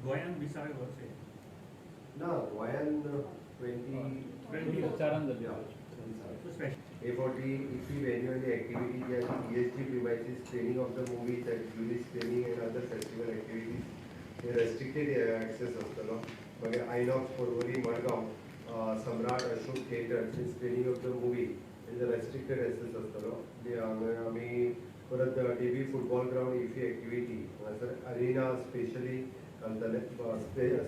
गोंयान मिसाळ अशें ना, गोंयान 20 चारान जाली. सो स्पेशल हे फावटी इफी व्हेन्यू आनी एक्टिविटी जी आसा, ESG premises, screening of the movies at jury screening and other festival activities hey restricted access आसतलो. मागीर INOX Porvorim Madgaon, Samrat Ashok theatre, screening of the movie is a restricted access आसतलो. हांगा आमी परत DB football ground IFFI activity, हांगासर Aryna specially घालतले,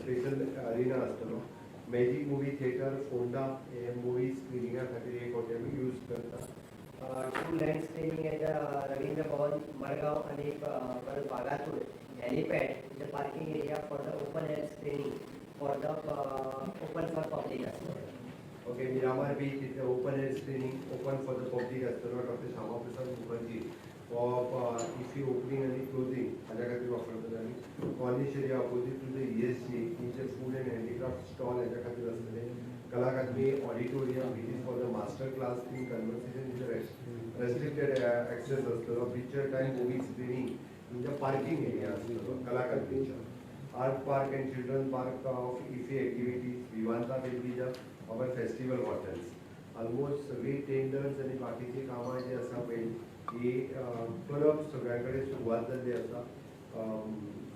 special Aryna आसतलो. Magic movie theatre Ponda हे मुवी स्क्रिनिंगा खातीर एक फावटी आमी यूज करता. Two land screening at Ravindra Bhavan Madgaon आणि एक परत Vagator helipad is a parking area for the open air screening for the open for public आसतलो. Okay, Miramar beach is open air screening, open for the public आसतलो. Doctor Shyama Prasad Mukherjee हो IFFI opening आनी closing हाज्या खातीर वापरतले. आमी Corniche area opposite to the ESG तेंचे food and handicraft stall हेज्या खातीर आसतले. कला अकादमी auditorium, which is for the master class in conversation, is restricted access आसतलो. Picture time movie screening in the parking area आसतलो कला अकादमीच्या. Art park and children park of IFFI activities, Vivanta will be the our festival hotels. Almost सगळी tenders आनी बाकीची कामां जी आसा पळय ही करप सगळ्या कडेन सुरवात जाल्ली आसा.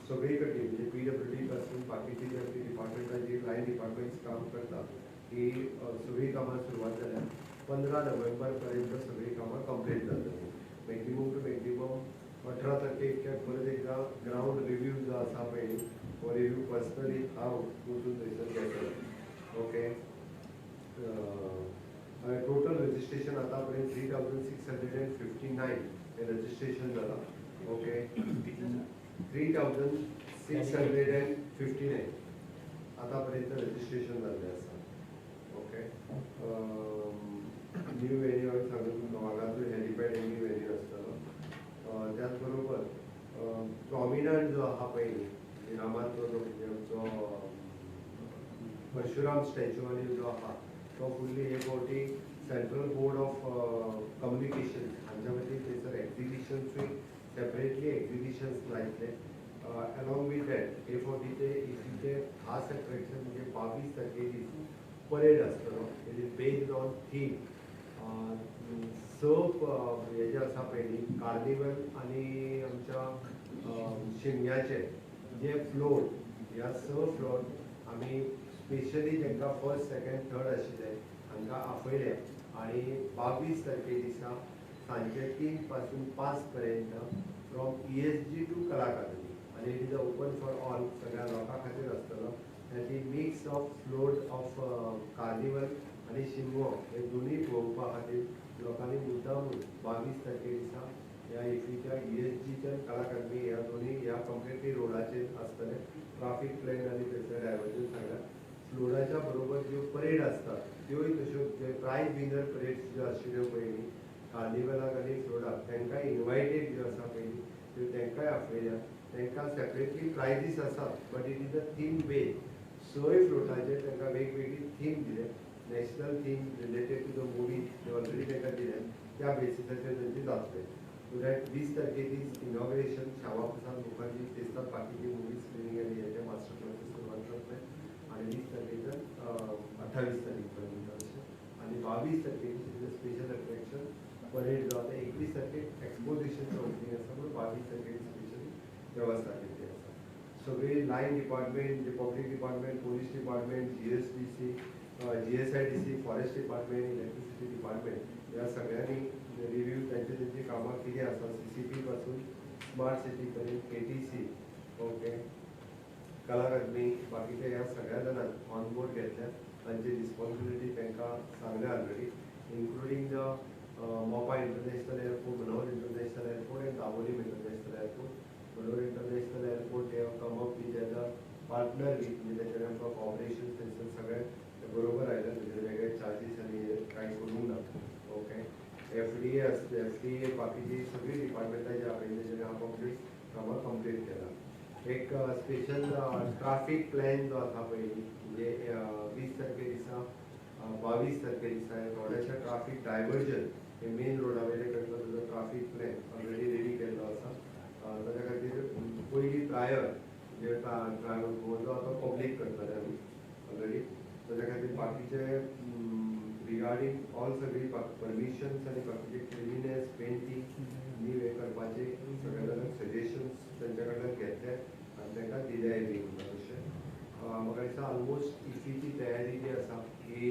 सगळी कडेन म्हणजे पीडब्ल्यूडी पासून बाकीची जी आमची डिपार्टमेंटां, जी लायन डिपार्टमेंट्स काम करता, ही सगळी कामां सुरवात जाल्या. 15 नोव्हेंबर पर्यंत सगळी कामां कंप्लीट जातली. मॅक्झिमम टू मॅक्झिमम 18 तारखेक परत एकदा ग्रावंड रिव्यू जो आसा पळय हो रिव्यू पर्सनली हांव वचून थंयसर घेतलो. ओके, टोटल रजिस्ट्रेशन आतां पर्यंत 3659 हे रजिस्ट्रेशन जाला. ओके, 3659 आतां पर्यंत रजिस्ट्रेशन जाल्लें आसा. ओके, न्यू व्हेन्यू हांवें सांगलो तुमकां, वागातूर हेलिपॅड हे न्यू व्हेन्यू आसतलो. त्याच बरोबर प्रॉमिनंट जो आहा पळय मिरामारचो, जो म्हणजे आमचो परशुराम स्टॅच्यू आनी जो आहा तो फुडली हे फावटी सेंट्रल बोर्ड ऑफ कम्युनिकेशन हांच्या वतीन थंयसर एक्झिबिशन्सूय, सेपरेटली एक्झिबिशन्स लायतले. अलॉंग विथ that हे फावटी ते इफीचे खास अट्रॅक्शन म्हणजे 22 तारखे दीस परेड आसतलो. It is based on theme. स हे जे आसा पळय न्ही, कार्निवल आनी आमच्या शिमग्याचे जे फ्लोट, ह्या स फ्लोट आमी स्पेशली तांकां फर्स्ट, सेकंड, थर्ड आशिल्ले हांकां आपयले आनी 22 तारखे दिसा सांजे 3 पासून 5 पर्यंत from ESG to कला अकादमी आनी it is a open for all, सगळ्या लोकां खातीर आसतलो. आनी ती mix of float of carnival आनी शिमगो हे दोनूय पळोवपा खातीर लोकांनी मुद्दामून 22 तारखे दिसा ह्या इफीच्या ईएसजीच्या कला अकादमी ह्या दोनूय ह्या कंप्लिटली रोडाचेर आसतले. ट्राफीक प्लॅन आनी थंयसर डायवर्जन सांगला. फ्लोटाच्या बरोबर ज्यो परेड आसतात त्योय तश्यो, जे प्रायज विनर परेड्स ज्यो आशिल्ल्यो पळय न्ही कार्निवलाक आनी फ्लोटाक, तांकां इनवायटेड ज्यो आसा पळय न्ही त्यो तांकांय आपयल्या. तांकां सेपरेटली प्रायजीस आसात, but it is a theme base. सय फ्लोटाचेर तांकां वेगवेगळी थीम दिले, national theme related to the movie already तांकां दिले, त्या बेसिसाचेर तांचे जातले. सो that 20 तारखे दीस इनॉग्रेशन श्यामा प्रसाद मुखर्जी दिसतात, बाकीची मुवी स्क्रिनींग आनी हेचे मास्टर क्लासीस सुरवात जातले आणि 20 तारखेच्यान 28 तारीख पर्यंत अशें. आनी 22 तारखेक स्पेशल अट्रॅक्शन परेड जो आतां 21 तारखेक एक्सपोजिशनचं ओपनिंग आसा, म्हणून 22 तारखेक स्पेशली वेवस्था केल्ली आसा. सगळी लायन डिपार्टमेंट म्हणजे public department, police department, GSDC, GSIDC, forest department, electricity department ह्या सगळ्यांनी रिव्ह्यू तांचे तांची कामां कितें आसा, सीसीपी पासून स्मार्ट सिटी पर्यंत, केटीसी, ओके, कला अकादमी, बाकीच्या ह्या सगळ्या जाणांक ऑन बोर्ड घेतल्या. तांची रिस्पॉन्सिबिलिटी तांकां सांगल्या already, including the Mopa International Airport, Manohar International Airport and Dabolim International Airport. Manohar International Airport, they have come up with as a partner with, म्हणजे तेच्यान आमकां कॉपरेशन थंयसर सगळें बरोबर आयलें, थंयसर वेगळे चार्जीस आनी कांय करूंक ना. ओके, एफडीए आसले, एफडीए, बाकीची सगळीं डिपार्टमेंटां जी आहा तेच्यान आपोआपली कामां कंप्लीट केलां. एक स्पेशल ट्राफीक प्लॅन जो आसा पळय न्ही, म्हणजे 20 तारखे दिसा, 22 तारखे दिसा रोडाच्या ट्राफीक डायवर्जन हे मेन रोडा वयले कडलो ताजो ट्राफीक प्लॅन ऑलरेडी रेडी केल्लो आसा. ताच्या खातीर पयलीं प्रायर म्हणजे जे ट्रायल जो आतां पब्लीक करतले आमी ऑलरेडी. ताच्या खातीर बाकीचे रिगार्डींग ऑल सगळी परमिशन्स आनी बाकीचे क्लिनिनेस, पेंटींग न्यू हें करपाचे सगळे जाणांक सजेशन्स तेंच्या कडल्यान घेतले आनी तांकां दिल्याय बी म्हणटा तशें. म्हाका दिसता ऑलमोस्ट इफीची तयारी जी आसा ही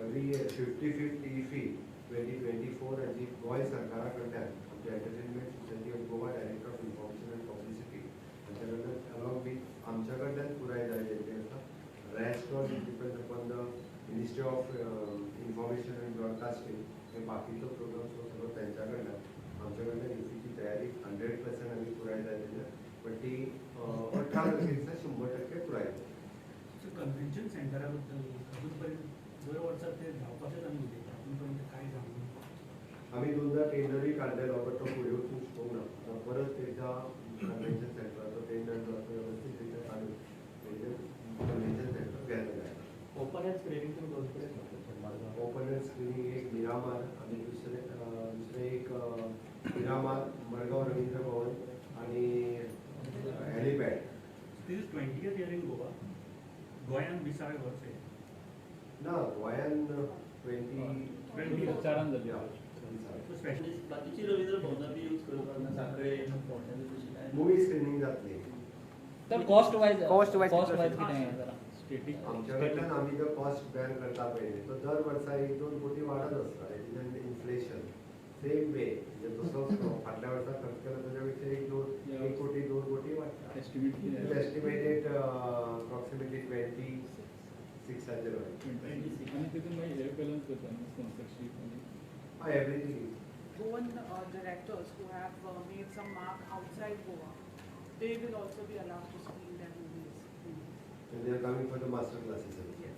एवरी इयर 55th IFFI 2024 हाजी गोंय सरकारा कडल्यान आमच्या Entertainment Society of Goa, Director of Information and Publicity हांच्या कडल्यान अलॉंग वीथ आमच्या कडल्यान पुराय जायलेली आसा. Rest all depend upon the Ministry of Information and Broadcasting. हे बाकीचो प्रोग्राम सगळो तेंच्या कडल्यान. आमच्या कडल्यान इफीची तयारी 100% आमी पुराय जालेली, बट ती 18 तारखे दिसा 100% पुराय जातली. कन्व्हेन्शन सेंटरा बद्दल अजून पर्यंत दर वर्सा ते जावपाचेच आमी उलयता, अजून पर्यंत काय जावंक ना. आमी दोनदा टेंडरूय काडलेलो, बट तो फुडें वचूंक शकूंक ना. आतां परत एकदां कन्व्हेन्शन सेंटराचो टेंडर जो आसा वेवस्थीत रित्या काडून तेजेर कन्व्हेन्शन सेंटर घेतलें. ओपन एअर स्क्रिनींग तुमी दोन कडेन करता, मडगांव? ओपन एअर स्क्रिनींग एक मिरामार आनी दुसरें दुसरें एक मिरामार, मडगांव रवींद्र भवन आनी helipad. This is 20th year in Goa. गोंयान विसावें वर्स हें. ना, गोंयान 20 चारान जाली. सो स्पेशल बाकीची रवींद्र भवनां बी यूज करपाक ना, सांखळे, फोंड्या बी तशी काय? मुवी स्क्रिनींग जातली. तर cost wise Cost wise cost wise कितलो? कितें हें जरा स्टेटीक आमच्या कडल्यान आमी जो कॉस्ट बेर करता पळय तो दर वर्सा 1-2 कोटी वाडत आसता. It is an inflation same way, म्हणजे तसोच तो फाटल्या वर्सा खर्च केला ताच्या पेक्षा 1-2, 1 कोटी 2 कोटी वाडटा. एस्टिमेट कितें? एस्टिमेटेड अप्रॉक्सिमेटली 26 आनी तितून मागीर हे बॅलन्स करता न्हू, स्पॉन्सरशीप आनी हय, everything. Goan directors who have made some mark outside Goa, they will also be allowed to screen their movies. And they are coming for the master classes. Yes.